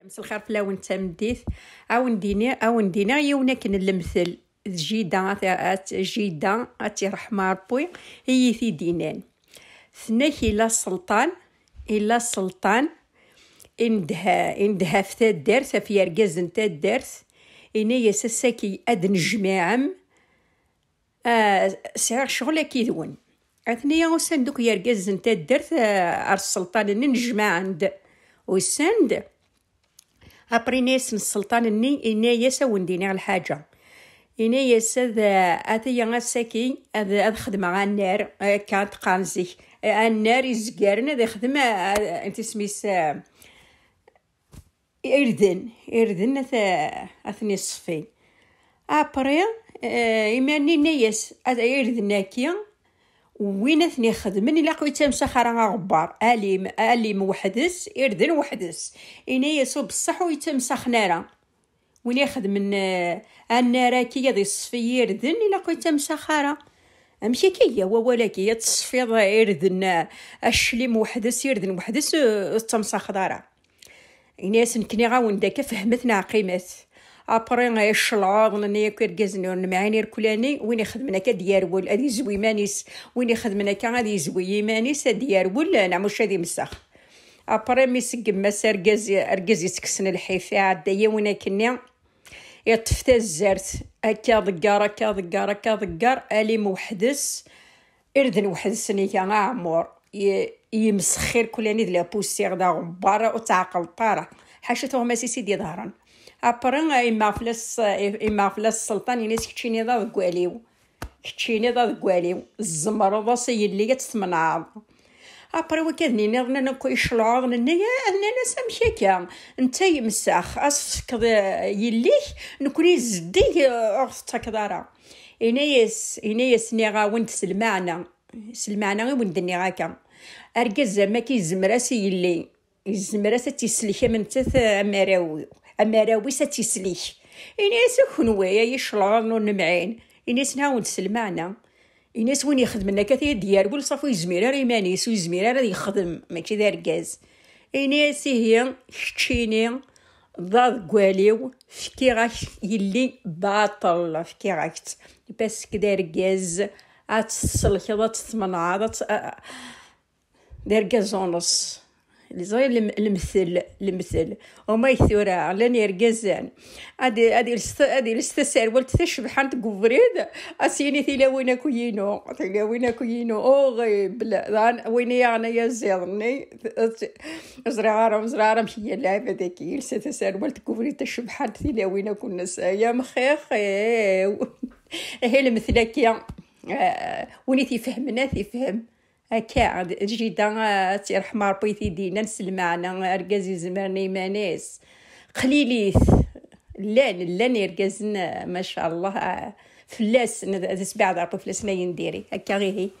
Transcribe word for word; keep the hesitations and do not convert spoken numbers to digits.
Mselxir fell-awen d tameddit. Awen-d-iniɣ, awen-d-iniɣ yiwen akken n lemtel. D jida, at, at, jida, ad tt-iṛḥem Ṛebbi, i yi-t-id-inan. Tenna-k illa sselṭan, illa sselṭan, indeh, indeh ɣef taddart, ɣef yergazen n taddart, ini-as ass-agi ad d-nejmaɛem, ah, sɛiɣ ccɣel akkid-wen. Atni usan-d akk yergazen n taddart, ah, ar sselṭan-nni, nejmaɛen-d. Usan-d, après ini-asen sselṭan-nni, ini-as awen-d-iniɣ lḥaǧa. Ini-as ad, ataya ass-agi ad, ad xedmeɣ annar, akka d-qqaren zik. Annar izgaren ad ixdem, ah, ah, tisem-is, ah, irden, irden ad, ad ten-iṣeffi. Après, eh, imir-nni yenna-yas, ad, irden-agi, win ad ten-ixedmen, ilaq ur yettamsax ara aɣebbar. Alim, alim weḥd-s, irden weḥd-s. Ini-yas, u beṣṣeḥ ur yettamsaxen ara. Win ixedmen, eh, annar-agi ad iṣeffi irden, ilaq ur yettamsax ara. Amek akka iga wawal-agi, ad tesfiḍ irden, eh, aclim weḥd-s, irden weḥd-s, eh, ur tettamsaxeḍ ara? Ini-as, nekk nniɣ-awen-d akka, fehmet neɣ qqimet. Après, icelɛuḍen-nni akk irgazen ur nemɛin irkulani, win ixedmen akka ad yerwel, ad yezwi iman-is. Win ixedmen akka ad yezwi iman-is, ad yerwel, neɣ mačči ad imsex. Après, mi seggem-as argaz, argaz yettekksen lḥif, iɛedda yiwen akkenni, iṭṭef tazzart, akka ḍegger, akka ḍegger, akka ḍegger, alim weḥd-s, irden weḥd-sen iga aɛemmur, i-, yemsexxir kulani d la poussière, d aɣebbar, ur tɛeqqleḍ ara. Ḥaca tuɣmas-is i d-iḍehren. Après, immeɣ fell-as, immeɣ fell-as sselṭan, ini-as, keččini d aḍeggal-iw. Keččini d aḍeggal-iw. Tzemreḍ-as i yelli ad tt-tmenɛeḍ. Après, wakkaden-nniḍen akk icelɛuḍen-nni, ah, nnan-as, amek akka? Netta yemsex, ad s-tefkeḍ, eh, yelli-k, nekkni zeddig, eh, ur ɣ-tettakeḍ ara. Ini-as, ini-as, nniɣ-awen-d s lmeɛna, s lmeɛna i wen-d-nniɣ akka. Argaz am akka yezmer-as i yelli, yezmer-as ad tt-isellek am nettat, am arraw-, am arraw-is ad tt-isellek. Ini-as, a kenwi, ay icelɣaḍen ur nemɛin. Ini-as, nniɣ-awen-d s lmeɛna. Ini-as, win ixedmen akka, ad d-yerwel, ṣafi ur yezmir ara iman-is, ur yezmir ara ad yexdem, mačči d argaz. Ini-as, ihi, keččini, d aḍeggal-iw, fkiɣ-ak yelli baṭel, fkiɣ-ak-tt. Parce que d argaz, ad tt-tselkeḍ, ad tt-tmenɛeḍ, ad tt-, a-, d argaz uneṣ. Ẓer lem-, lemtel, lemtel. Uma tura, llan yergazen. Ad, ad iles ta-, ad iles taserwalt tacebḥant deg ubrid, ad s-yini tilawin akk yinu, tilawin akk yinu, horrible. Dan, win i yaɣen ayaziḍ-nni, ẓriɣ ara, ẓriɣ ara amek iga lɛibad-agi, yelsa taserwalt deg ubrid tacebḥant, tilawin akk nnes, ay amxixi. Ihi lemtel-agi, eh, win i t-ifehmen, ad t-ifhem. Akka, d jida, ah, ad tt-yerḥem Ṛebbi, i t-id-yennan s lmeɛna, argaz izemren i iman-is. Qlilit. Llan, llan irgazen, ah, macallah, ah, fell-asen, ad, ad isbeɛd Ṛebbi fell-asen ayen diri. Akka ihi.